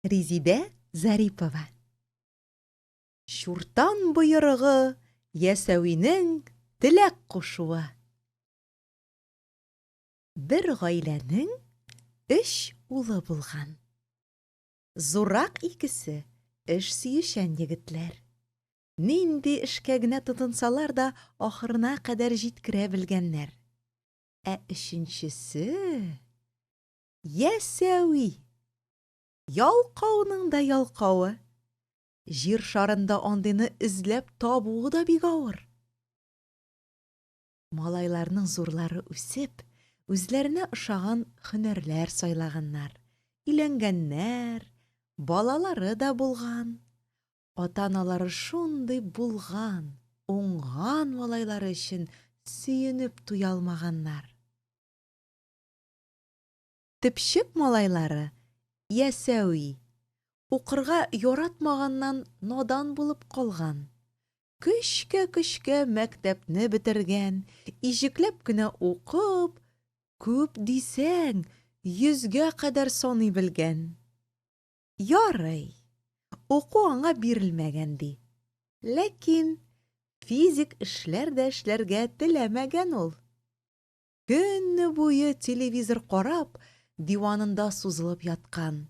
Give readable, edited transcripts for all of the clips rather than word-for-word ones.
Резидә Зарипова. Чуртан боерыгы, Ясәвинең теләк кушуы. Бер гаиләнең өч улы булган. Зуррак икесе эш сөючән егетләр. Нинди эшкә генә тотынсалар да, ахырына кадәр җиткерә белгәннәр. Ә өченчесе Ясәви! Ялкауның да ялкавы. Җир шарында андыйны эзләп табуы да бик авыр. Малайларның зурлары үсеп, үзләренә ошаган һөнәрләр сайлаганнар, өйләнгәннәр, балалары да булган. Ата-аналары шундый булган, уңган малайлары өчен сөенеп туялмаганнар. Төпчек малайлары Ясәви, укырга яратмаганнан надан булып калган. Көчкә-көчкә мәктәпне бетергән, иҗекләп кенә укып, күп дисәң, йөзгә кадәр саный белгән. Ярый, уку аңа бирелмәгән, ди. Ләкин физик эшләр дә эшләргә теләмәгән ул. Көне буе телевизор карап, диванында сузылып яткан.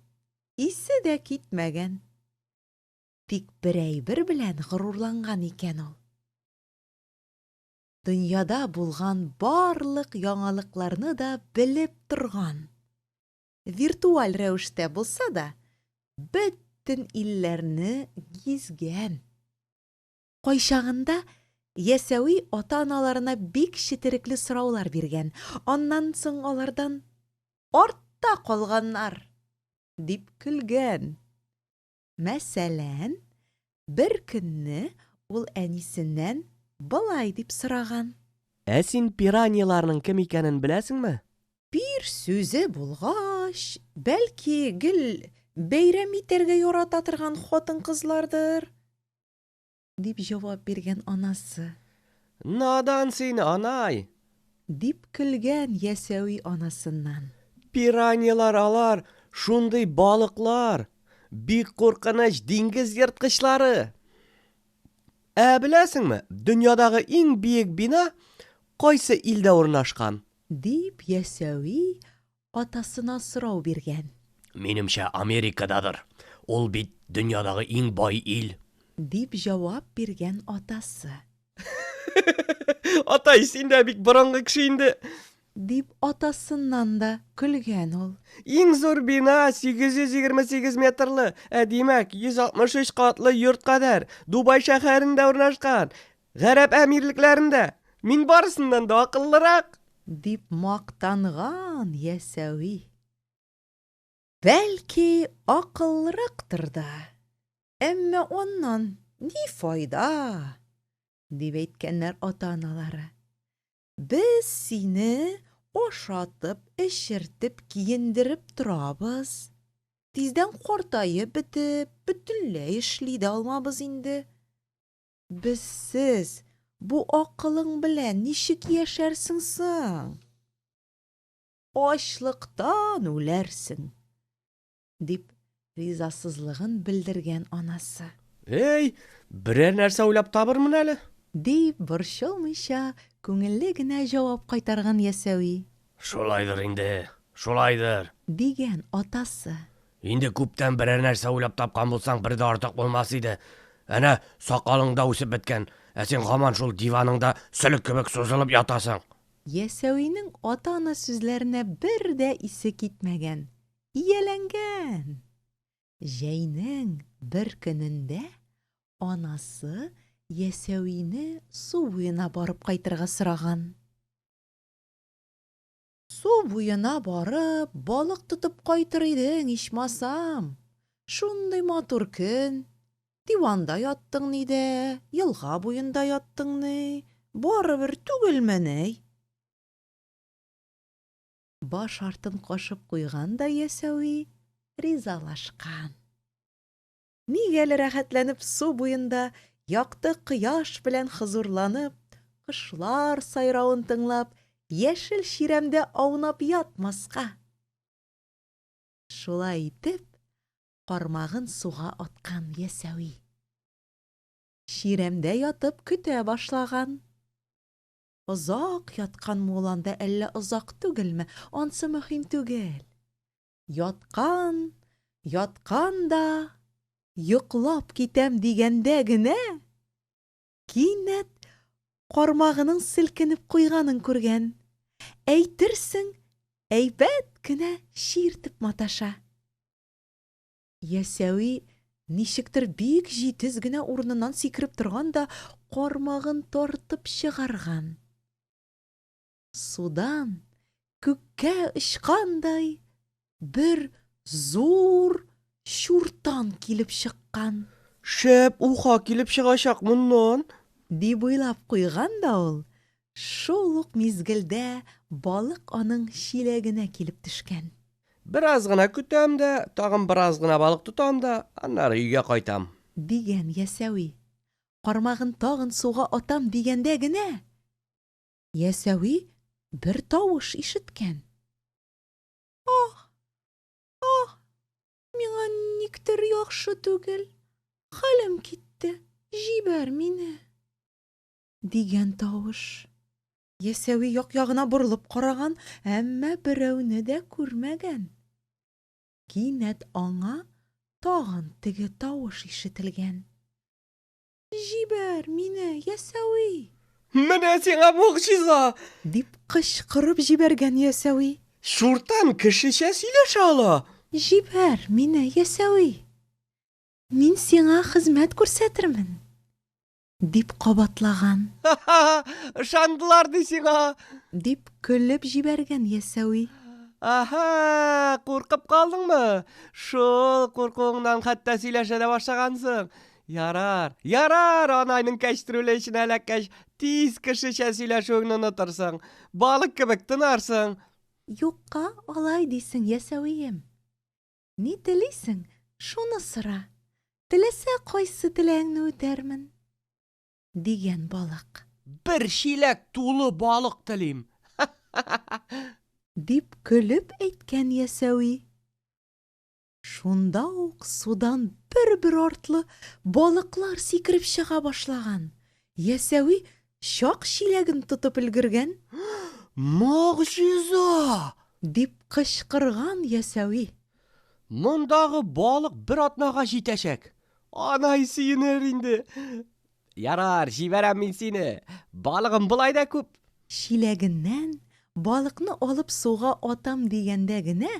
Исе дә китмәгән. Тик бер әйбер белән горурланган икән ул. Дөньяда булган барлык яңалыкларны да белеп торган. Виртуаль рәвештә булса да, бөтен илләрне гизгән. Кайчагында Ясәви ата-аналарына бик четерекле сораулар биргән, аннан соң алардан, Артта калганнар! дип көлгән. Мәсәлән, бер көнне ул әнисеннән болай дип сораган. Ә син пираньяларның кем икәнен беләсеңме? Пир сүзе булгач, бәлки, гел бәйрәм итәргә ярата торган хатын-кызлардыр? Дип җавап биргән анасы. Надан син, анай! Дип көлгән Ясәви анасыннан. Пираньялар алар шундый балыклар, бик куркыныч диңгез ерткычлары. Ә беләсеңме, дөньядагы иң биек бина кайсы илдә урнашкан? Дип Ясәви атасына сорау биргән. Минемчә, Америкададыр. Ул бит дөньядагы иң бай ил. Дип җавап биргән атасы. Атай, син дә бик борынгы кеше инде. Дип атасыннан да көлгән ул. Иң зур бина 828 метрлы, ә димәк, 163 катлы йорт кадәр, Дубай шәһәрендә урнашкан. Гарәп Әмирлекләрендә мин барысыннан да акыллырак! Дип мактанган Ясәви. Бәлки, акыллырактыр да, әмма аннан ни файда? дип әйткәннәр ата-аналары. Без сине ашатып, эчертеп, киендереп торабыз. Тиздән картаеп бетеп, бөтенләй эшли дә алмабыз инде. Безсез, бу акылың белән ничек яшәрсең соң? Ачлыктан үләрсең, дип ризасызлыгын белдергән анасы. Әй, берәр нәрсә уйлап табырмын әле. Дип, борчылмыйча, күңелле генә җавап кайтарган Ясәви. Шулайдыр инде, шулайдыр. Дигән атасы. Инде күптән берәр нәрсә уйлап тапкан булсаң, бер дә артык булмас иде. Әнә, сакалың да үсеп беткән, ә син һаман шул диваныңда сөлек кебек сузылып ятасың. Ясәвинең ата-ана сүзләренә бер дә исе китмәгән. Ияләнгән! Җәйнең бер көнендә анасы Ясәвине су буена барып кайтырга сораган. Су буена барып, балык тотып кайтыр идең, ичмасам. Шундый матур көн. Диванда яттың ни дә, елга буенда яттың ни, барыбер түгелмени? Баш артын кашып куйган да Ясәви ризалашкан. Ник әле рәхәтләнеп су буенда якты кояш белән хозурланып, кошлар сайравын тыңлап, яшел чирәмдә аунап ятмаска? Шулай итеп, кармагын суга аткан Ясәви. Чирәмдә ятып көтә башлаган. Озак ятканмы ул анда, әллә озак түгелме, ансы мөһим түгел. Яткан, яткан да, йоклап китәм дигәндә генә, кинәт кармагының селкенеп куйганын күргән. Әйтерсең, әйбәт кенә чиртеп маташа. Ясәви ничектер бик җитез генә урыныннан сикереп торган да кармагын тартып чыгарган. Судан күккә очкандай бер зур чуртан килеп чыккан. Шәп уха килеп чыгачак моннан! Дип уйлап куйган да ул, шул ук мизгелдә балык аның чиләгенә килеп төшкән. Бераз гына көтәм дә, тагын бераз гына балык тотам да, аннары өйгә кайтам. Дигән Ясәви. Кармагын тагын суга атам дигәндә генә, Ясәви бер тавыш ишеткән. Аһ! Аһ! Миңа никтер яхшы түгел. Хәлем китте, җибәр мине. Дигән тавыш. Ясәви як-ягына борылып караган, әмма берәүне дә күрмәгән. Кинәт аңа тагын теге тавыш ишетелгән. Җибәр мине, Ясәви! Менә сиңа могҗиза! Дип кычкырып җибәргән Ясәви. Чуртан кешечә сөйләшә ала! Җибәр мине, Ясәви! Мин сиңа хезмәт күрсәтермен! Дип кабатлаган. Ха-ха! Ышандылар ди сиңа! Дип көлеп җибәргән Ясәви. Аһа, куркып калдыңмы? Шул куркуыңнан хәтта сөйләшә дә башлагансың. Ярар, ярар, анайның кәчтрүле эченә эләккәч, тиз кешечә сөйләшүеңне онытырсың. Балык кебек тынарсың. Юкка алай дисең, Ясәвием. Ни телисең, шуны сора. Теләсә кайсы теләгеңне үтәрмен. Дигән балык. Бер чиләк тулы балык телим. Дип көлеп әйткән Ясәви. Шунда ук судан бер-бер артлы балыклар сикереп чыга башлаган. Ясәви чак чиләген тотып өлгергән. Могҗиза! Дип кычкырган Ясәви. Мондагы балык бер атнага җитәчәк. Анай сөенер инде. Ярар, җибәрәм мин сине. Балыгым болай да күп. Чиләгеннән балыкны алып суга атам дигәндә генә,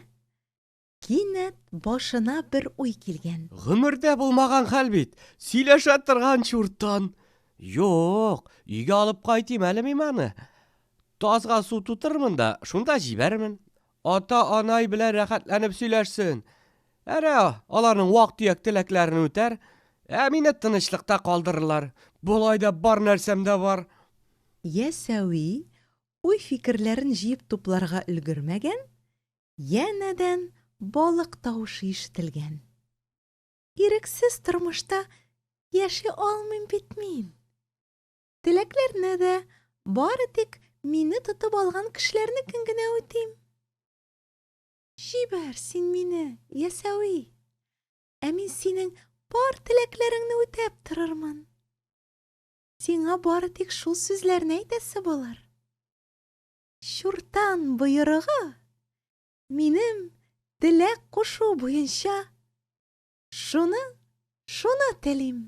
кинәт башына бер уй килгән. Гомердә булмаган хәл бит. Сөйләшә торган чуртан. Юк, өйгә алып кайтыйм әле мин аны. Тазга су тутырырмын да, шунда җибәрермен. Ата-анай белән рәхәтләнеп сөйләшсен. Әнә, аларның вак-төяк теләкләрен үтәр. Ә мине тынычлыкта калдырырлар. Болай да бар нәрсәм дә бар. Ясәви уй-фикерләрен җыеп тупларга өлгермәгән, янәдән балык тавышы ишетелгән. Ирексез тормышта яши алмыйм бит мин. Теләкләрне дә бары тик мине тотып алган кешеләрнекен генә үтим. Җибәр син мине, Ясәви. Ә мин синең бар теләкләреңне үтәп торырмын. Сиңа бары тик шул сүзләрне әйтәсе булыр. Чуртан боерыгы минем теләк кушу буенча шуны, шуны телим.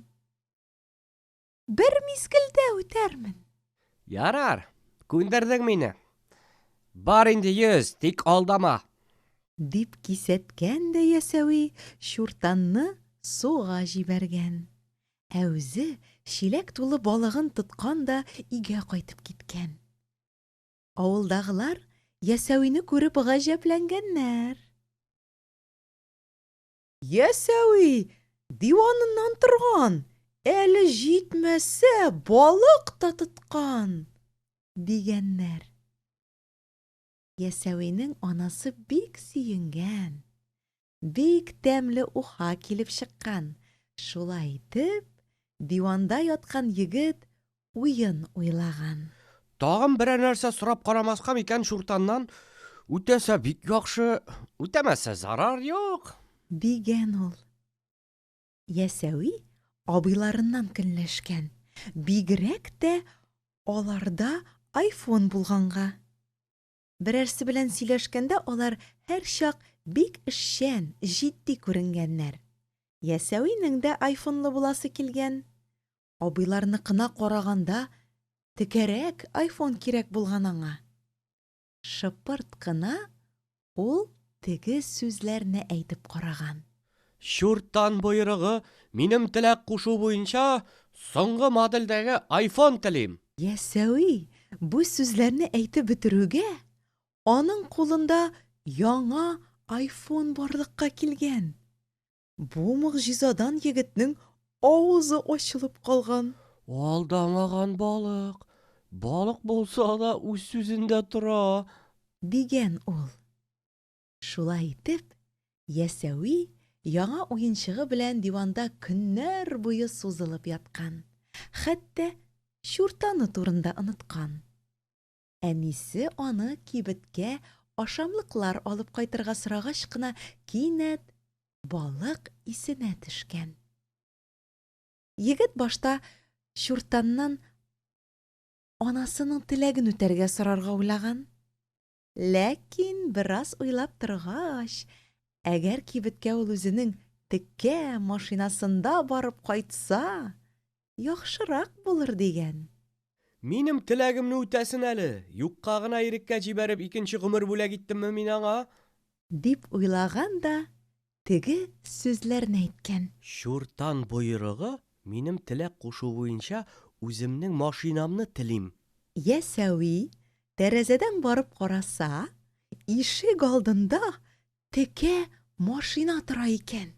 Бер мизгелдә үтәрмен. Ярар, күндердең мине. Бар инде йөз, тик алдама. Дип кисәткән дә Ясәви чуртанны суга җибәргән. Ә үзе чиләк тулы балыгын тоткан да өйгә кайтып киткән. Авылдагылар Ясәвине күреп гаҗәпләнгәннәр. Ясәви диваныннан торган, әле җитмәсә, балык та тоткан, дигәннәр. Ясәвинең анасы бик сөенгән. Бик тәмле уха килеп чыккан. Шулай итеп, диванда яткан егет уен уйлаган. Тагын берәр нәрсә сорап карамаска микән чуртаннан? Үтәсә бик яхшы, үтәмәсә зарар юк. Дигән ул. Ясәви абыйларыннан көнләшкән, бигрәк тә аларда айфон булганга. Берәрсе белән сөйләшкәндә алар һәрчак бик эшчән, җитди күренгәннәр. Ясәвинең дә айфонлы буласы килгән. Абыйларныкына караганда текәрәк айфон кирәк булган аңа. Шыпырт кына ул теге сүзләрне әйтеп караган. Чуртан боерыгы, минем теләк кушу буенча, соңгы модельдәге айфон телим! Ясәви бу сүзләрне әйтеп бетерүгә, аның кулында яңа айфон барлыкка килгән. Бу могҗизадан егетнең авызы ачылып калган. Алдамаган балык. Балык булса да үз сүзендә тора. Дигән ул. Шулай итеп, Ясәви яңа уенчыгы белән диванда көннәр буе сузылып яткан. Хәтта чуртаны турында оныткан. Әнисе аны кибеткә ашамлыклар алып кайтырга сорагач кына кинәт балык исенә төшкән. Егет башта чуртаннан анасының теләген үтәргә сорарга уйлаган. Ләкин бераз уйлап торгач, әгәр кибеткә ул үзенең текә машинасында барып кайтса, яхшырак булыр дигән. Минем теләгемне үтәсен әле, юкка гына иреккә җибәреп икенче гомер бүләк иттемме мин аңа? Дип уйлаган да теге сүзләрне әйткән. Чуртан боерыгы, минем теләк кушу буенча үземнең машинамны телим. Ясәви тәрәзәдән барып караса, ишек алдында текә машина тора икән.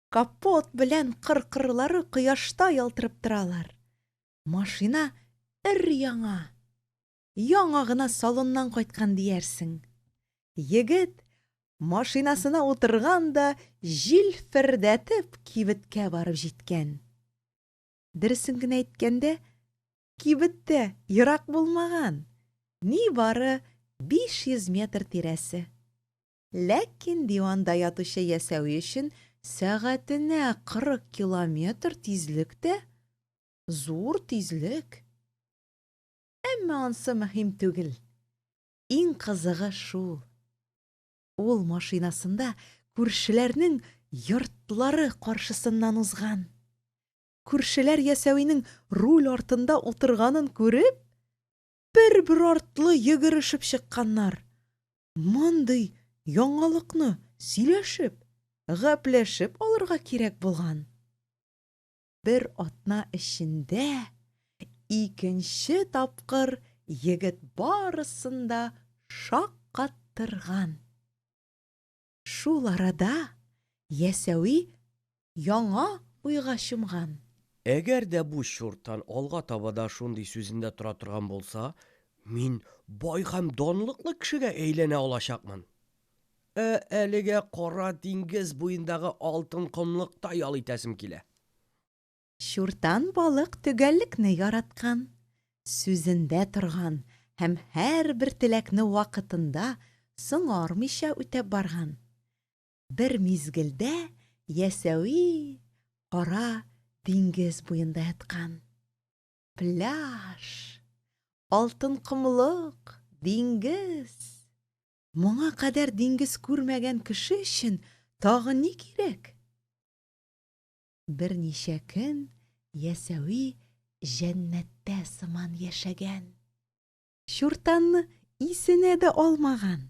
Капот белән кыр-кырлары кояшта ялтырап торалар. Машина өр-яңа. Яңа гына салоннан кайткан диярсең. Егет машинасына утырган да җилфердәтеп кибеткә барып җиткән. Дөресен генә әйткәндә, кибет тә ерак булмаган, нибары 500 метр тирәсе. Ләкин диванда ятучы Ясәви өчен сәгатенә 40 километр тизлек тә зур тизлек. Әмма ансы мөһим түгел. Иң кызыгы шул. Ул машинасында күршеләрнең йортлары каршысыннан узган. Күршеләр Ясәвинең руль артында утырганын күреп, бер-бер артлы йөгерешеп чыкканнар. Мондый яңалыкны сөйләшеп, гәпләшеп алырга кирәк булган. Бер атна эчендә икенче тапкыр егет барысын да шаккаттырган. Шул арада Ясәви яңа уйга чумган. Әгәр дә бу чуртан алга таба да шундый сүзендә тора торган булса, мин бай һәм данлыклы кешегә әйләнә алачакмын. Ә әлегә Кара диңгез буендагы алтын комлыкта ял итәсем килә. Чуртан балык төгәллекне яраткан, сүзендә торган һәм һәрбер теләкне вакытында соңармыйча үтәп барган. Бер мизгелдә Ясәви Кара диңгез буенда яткан. Пляж! Алтын комлык, диңгез! Моңа кадәр диңгез күрмәгән кеше өчен тагы ни кирәк? Берничә көн Ясәви җәннәттә сыман яшәгән. Чуртанны исенә дә алмаган.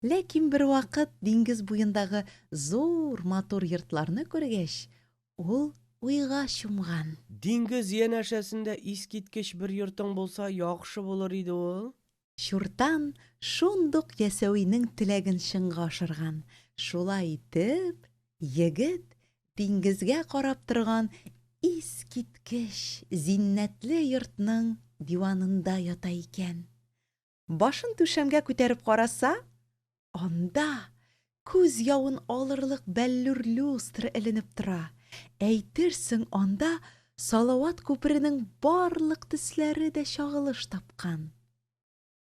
Ләкин бервакыт диңгез буендагы зур матур йортларны күргәч, ул уйга чумган. Диңгез янәшәсендә искиткеч бер йортың булса, яхшы булыр иде ул. Чуртан шундук Ясәвинең теләген чынга ашырган. Шулай итеп, егет диңгезгә карап торган искиткеч зиннәтле йортның диванында ята икән. Башын түшәмгә күтәреп караса, анда күз явын алырлык бәллүр люстра эленеп тора. Әйтерсең, анда Салават күперенең барлык төсләре дә чагылыш тапкан.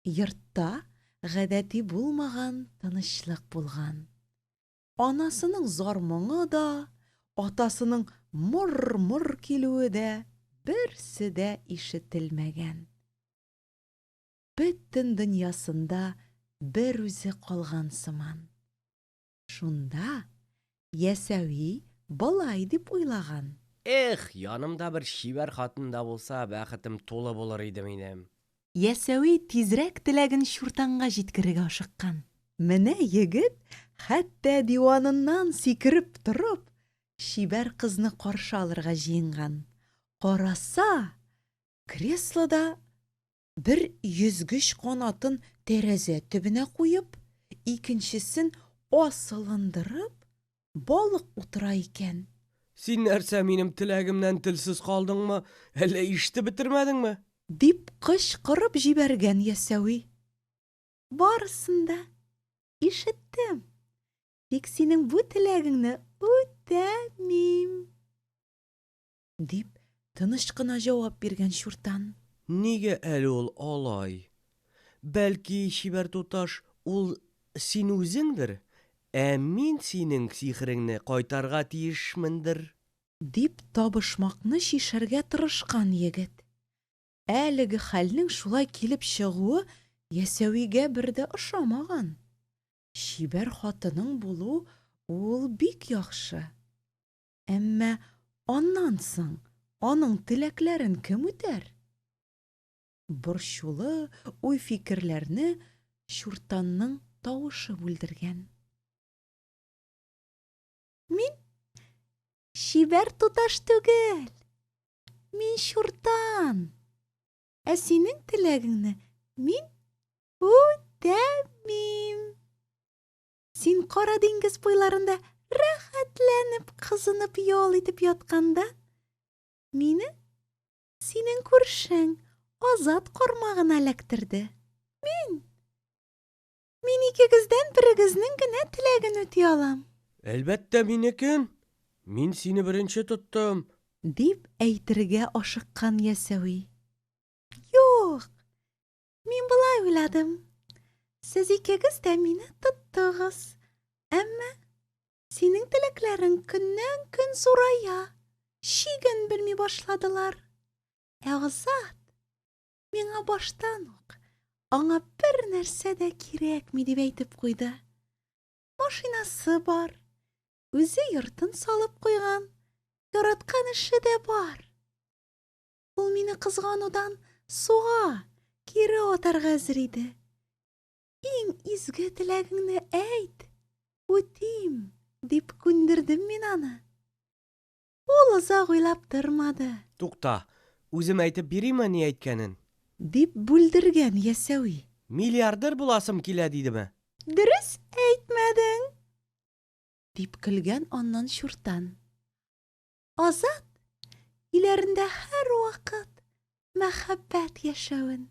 Йортта гадәти булмаган тынычлык булган. Анасының зар-моңы да, Атасының мор-мор килүе дә берсе дә ишетелмәгән. Бөтен дөньясында берүзе калган сыман. Шунда Ясәви болай дип уйлаган. Эх, янымда бер чибәр хатын да булса, бәхетем тулы булыр иде минем. Ясәви тизрәк теләген чуртанга җиткерергә ашыккан. Менә егет, хәтта диваныннан сикереп торып, чибәр кызны каршы алырга җыенган. Караса, креслода бер йөзгеч канатын тәрәзә төбенә куеп, икенчесен асылындырып, балык утыра икән. Син нәрсә, минем теләгемнән телсез калдыңмы, әллә ишетеп бетермәдеңме? Дип кычкырып җибәргән Ясәви. Барысын да ишеттем. Тик синең бу теләгеңне үтәмим. Дип, тыныч кына җавап биргән Чуртан. Нигә әле ул алай? Бәлки, чибәр туташ, ул син үзеңдер, ә мин синең сихереңне кайтарга тиешмендер? Дип табышмакны чишәргә тырышкан егет. Әлеге хәлнең шулай килеп чыгуы Ясәвигә бер дә ошамаган. Чибәр хатының булу ул бик яхшы. Әмма аннан соң аның теләкләрен кем үтәр? Борчулы уй-фикерләрне Чуртанның тавышы бүлдергән. Мин чибәр туташ түгел. Мин чуртан. Ә синең теләгеңне мин үтәмим. Син Кара диңгез буйларында рәхәтләнеп кызынып ял итеп ятканда, мине синең күршең Азат кармагына эләктерде. Мин Мин икегездән берегезнең генә теләген үти алам. Әлбәттә, минекен. Мин сине беренче тоттым. Дип әйтергә ашыккан Ясәви. Юк, мин болай уйладым. Сез икегез дә мине тоттыгыз. Әмма синең теләкләрең көннән-көн зурая, чиген белми башладылар. Ә Азат Миңа баштан ук аңа бер нәрсә дә кирәкми дип әйтеп куйды. Машинасы бар, үзе йортын салып куйган, яраткан эше дә бар. Ул мине кызганудан суга кире атарга әзер иде. Иң изге теләгеңне әйт, үтим, дип күндердем мин аны. Ул озак уйлап тормады. Тукта, үзем әйтеп биримме ни әйткәнен? Дип бүлдергән Ясәви. Миллиардер буласым килә, дидеме? Дөрес әйтмәдең! Дип көлгән аннан Чуртан. Азат өйләрендә һәрвакыт мәхәббәт яшәвен,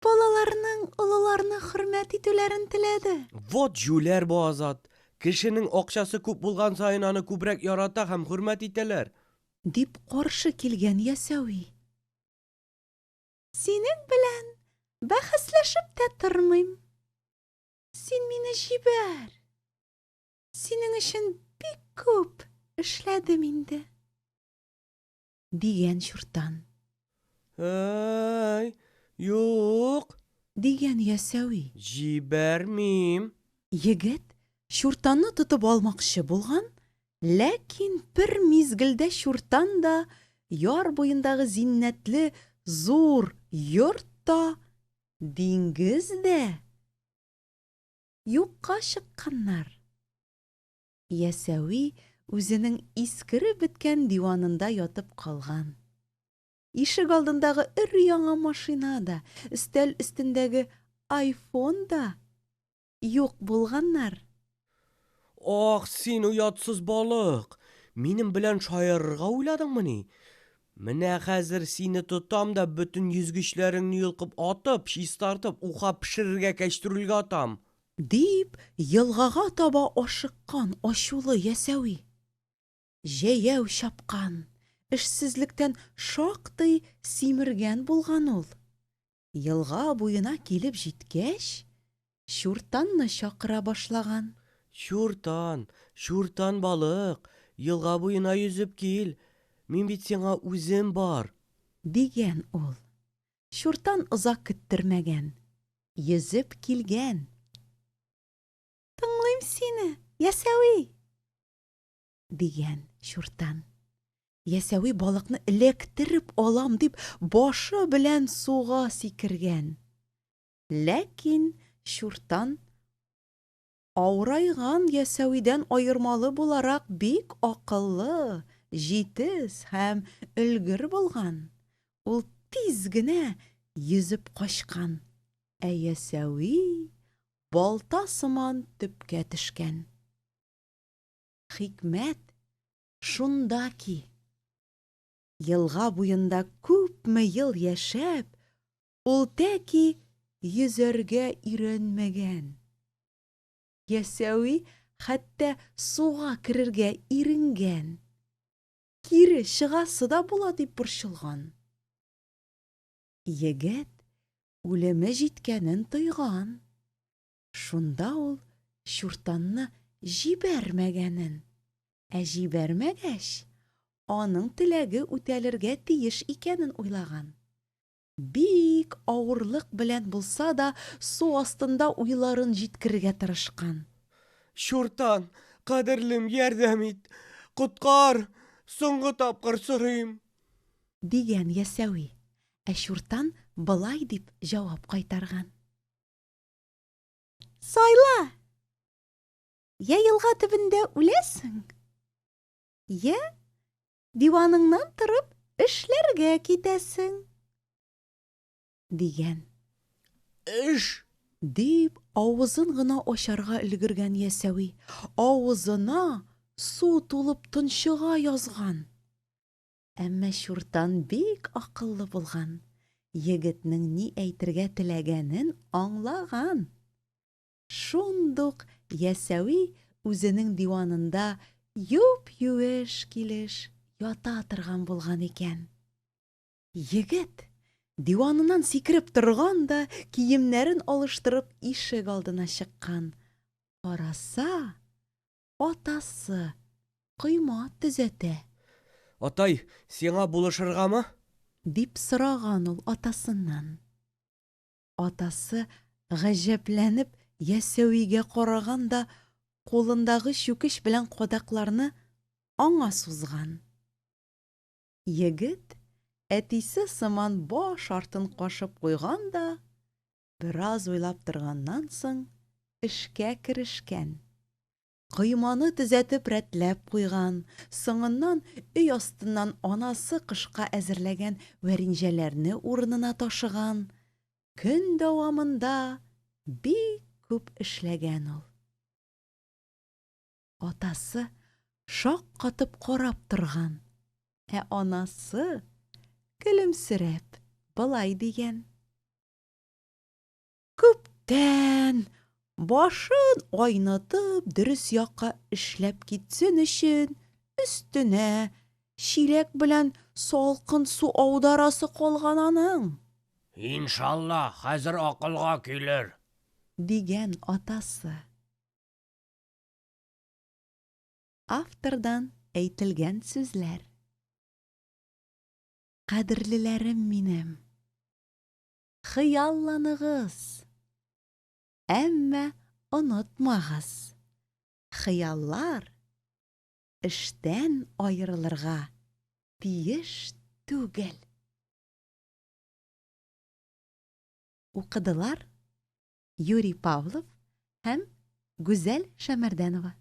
Балаларның олыларны хөрмәт итүләрен теләде. Вот җүләр бу Азат! Кешенең акчасы күп булган саен аны күбрәк ярата һәм хөрмәт итәләр. Дип каршы килгән Ясәви. Синең белән бәхәсләшеп тә тормыйм. Син мине җибәр. Синең өчен бик күп эшләдем инде. Дигән чуртан. Әй, юк! Дигән Ясәви. Җибәрмим! Егет чуртанны тотып алмакчы булган, ләкин бер мизгелдә чуртан да, яр буендагы зиннәтле зур йорт та, диңгез дә юкка чыкканнар. Ясәви үзенең искереп беткән диванында ятып калган. Ишек алдындагы өр-яңа машина да, өстәл өстендәге айфон да юк булганнар. Ах, син оятсыз балык! Минем белән шаярырга уйладыңмыни? Менә хәзер сине тотам да бөтен йөзгечләреңне йолкып атып, чистартып, уха пешерергә кәчтрүлгә атам! Дип, елгага таба ашыккан ачулы Ясәви. Җәяү чапкан, эшсезлектән шактый симергән булган ул. Елга буена килеп җиткәч, чуртанны чакыра башлаган. Чуртан, чуртан балык, Елга буена йөзеп кил. Мин бит сиңа үзем бар. Дигән ул. Чуртан озак көттермәгән, йөзеп килгән. Тыңлыйм сине, Ясәви! Дигән Чуртан. Ясәви балыкны эләктереп алам дип башы белән суга сикергән. Ләкин Чуртан авырайган Ясәвидән аермалы буларак бик акыллы, җитез һәм өлгер булган. Ул тиз генә йөзеп качкан, ә Ясәви балта сыман төпкә төшкән. Хикмәт шунда ки, елга буенда күпме ел яшәп, ул тәки йөзәргә өйрәнмәгән. Ясәви хәтта суга керергә иренгән. Кире чыгасы да була дип борчылган. Егет үлеме җиткәнен тойган. Шунда ул чуртанны җибәрмәгәнен, ә җибәрмәгәч, аның теләге үтәлергә тиеш икәнен уйлаган. Бик авырлык белән булса да су астында уйларын җиткерергә тырышкан. Чуртан, кадерлем, ярдәм ит! Коткар! Соңгы тапкыр сорыйм! Дигән Ясәви. Ә чуртан болай дип җавап кайтарган. Сайла! Йә елга төбендә үләсең, йә диваныңнан торып эшләргә китәсең, дигән. Эш! Дип, авызын гына ачарга өлгергән Ясәви, авызына су тулып тончыга язган. Әмма чуртан бик акыллы булган, егетнең ни әйтергә теләгәнен аңлаган. Шундук Ясәви үзенең диванында юп-юеш килеш ята торган булган икән. Егет диваныннан сикереп торган да киемнәрен алыштырып ишек алдына чыккан. Караса, атасы койма төзәтә. Атай, сиңа булышыргамы? Дип сораган ул атасыннан. Атасы гаҗәпләнеп Ясәвигә караган да кулындагы чүкеч белән кадакларны аңа сузган. Егет әтисе сыман баш артын кашып куйган да, бераз уйлап торганнан соң, эшкә керешкән. Койманы төзәтеп рәтләп куйган, соңыннан өй астыннан анасы кышка әзерләгән вәринҗәләрне урынына ташыган. Көн дәвамында бик күп эшләгән ул. Атасы шаккатып карап торган, ә анасы көлемсерәп болай дигән. Күптән башын айнытып дөрес якка эшләп китсен өчен өстенә чиләк белән салкын су аударасы калган аның. Иншалла, хәзер акылга килер. Дигән атасы. Автордан әйтелгән сүзләр. Кадерлеләрем минем! Хыялланыгыз, әмма онытмагыз, хыяллар эштән аерылырга тиеш түгел. Укыдылар Юрий Павлов һәм Гүзәл Шәмәрдәнова.